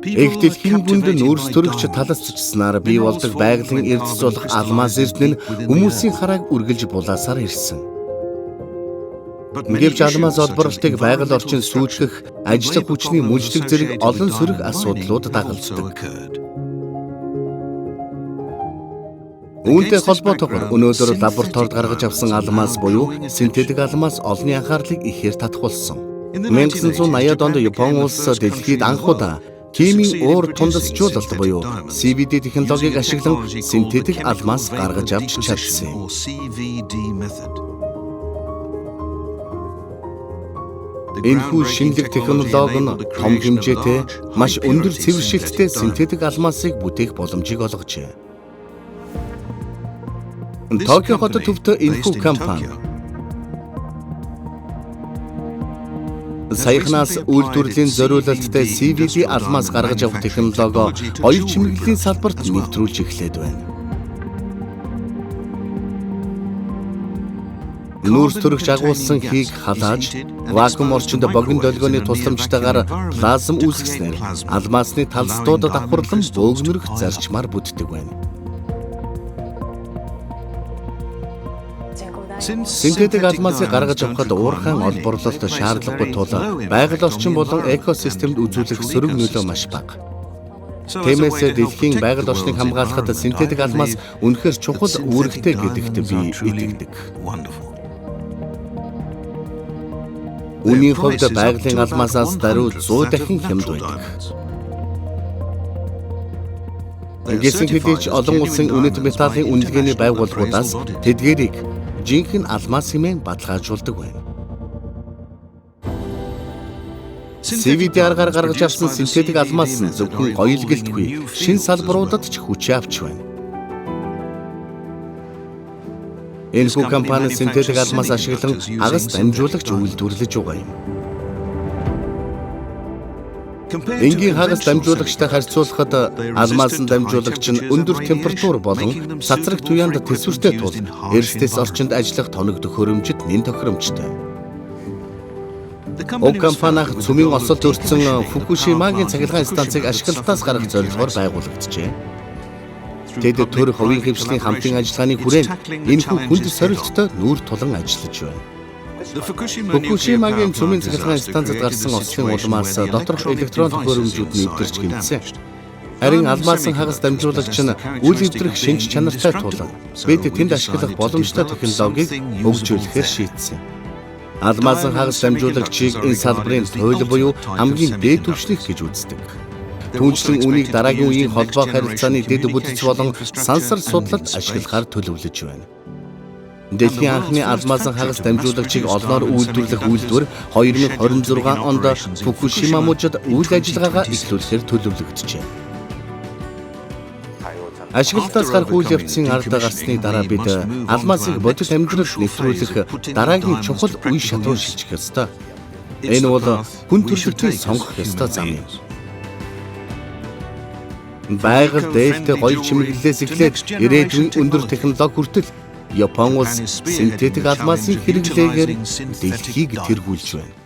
Эх дэлхийн гүнд нүүрс төрөгч таласчснаар бий болдог байгалийн эрдэс болох алмаз эрдэнэ нь хүмүүсийн харааг үргэлж булаасаар ирсэн. Гэвч алмаз олборлолтыг байгаль орчин сүйтгэх, ажиллах хүчний мөлжлөг зэрэг олон сөрөг асуудлууд дагалддаг. Үүнтэй холбоотойгоор өнөөдөр лабораторид гаргаж авсан алмаз буюу синтетик алмаз олонний анхаарлыг ихээр татах болсон. 1980-ад онд Япон улс дэлхийд анх удаа химийн уур тундасжуулалт буюу CVD технологиг ашиглан синтетик алмаз гаргаж авч чадсан юм. Энэхүү шинэлэг технологи нь том хэмжээтэй, маш өндөр цэвэршилттэй синтетик алмазыг бүтээх боломжийг олгожээ. Токио хотод төвтэй энэхүү компани саяхнаас үйлдвэрлэлийн зориулалттай CVD алмаз гаргаж авах технологио гоёл чимэглэлийн салбарт нэвтрүүлж эхлээд байна. Нүүрс төрөгч агуулсан хийг халааж, вакуум орчинд богино долгионы тусламжтайгаар плазм үүсгэснээр алмазны талстууд давхарлан бөөгнөрөх зарчмаар бүтдэг байна. Синтетик алмазыг гаргаж авахад уурхайн олборлолт шаардлагагүй тул байгаль орчин болон экосистемд үзүүлэх сөрөг нөлөө маш бага. Тиймээс дэлхийн байгаль орчныг хамгаалахад синтетик алмаз үнэхээр чухал үүрэгтэй гэдэгт би итгэдэг. Үнийн хувьд байгалийн алмазаас даруй 100 дахин хямд байдаг. Гэсэн хэдий ч олон улсын үнэт металлын үнэлгээний байгууллагуудаас тэдгээрийг жинхэнэ алмаз хэмээн баталгаажуулдаг байна. CVD аргаар гаргаж авсан синтетик алмаз нь зөвхөн гоёл гэлтгүй шинэ салбаруудад ч хүчээ авч байна. Энэхүү компани синтетик алмаз ашиглан хагас дамжуулагч үйлдвэрлэж байгаа юм. Энгийн хагас дамжуулагчтай харьцуулахад алмазын дамжуулагч нь өндөр температур болон цацраг туяанд төсвөртэй тул эрсдэс орчинд ажиллах тоног төхөөрөмжид нэн тохиромжтой. Уг компани цөмийн осолд өртсөн Фукушимагийн цахилгаан станцыг ашиглалтаас гаргах зорилгоор байгуулагджээ. Тэд төр хувийн хэвшлийн хамтын ажиллагааны хүрээнд энэхүү хүнд сорилттой нүүр тулан ажиллаж байна. Фукушимагийн цөмийн цахилгаан станцад гарсан ослын улмаас доторх электрон төхөөрөмжүүд нэвтэрч гэмтсэн. Харин алмазын хагас дамжуулагч нь үл эвдрэх шинж чанартай тул бид тэнд ашиглах боломжтой технологиг хөгжүүлэхээр шийдсэн. Алмазын хагас дамжуулагчийг энэ салбарын туйл буюу хамгийн дээд түвшнийх гэж үздэг. Түүнчлэн үүнийг дараагийн үеийн холбоо харилцааны дэд бүтэц болон сансар судлалд ашиглахаар төлөвлөж байна. Дэлхийн анхны алмазын хагас дамжуулагчийг олноор үйлдвэрлэх үйлдвэр 2026 онд Фукушима мужид үйл ажиллагаагаа эхлүүлэхээр төлөвлөгдөжээ. Ашиглалтаас гарах үйл явцын ард гарсны дараа бид алмазыг бодит амьдралд нэвтрүүлэх дараагийн чухал үе шат руу шилжих ёстой. Энэ бол хүн төрөлхтний сонгох ёстой зам юм. Байгаль дээлтэй гоёл чимэглэлээс эхлээд ирээдүйн өндөр технологи хүртэл Япон улс синтетик алмазын хэрэглээгээр дэлхийг тэргүүлж байна.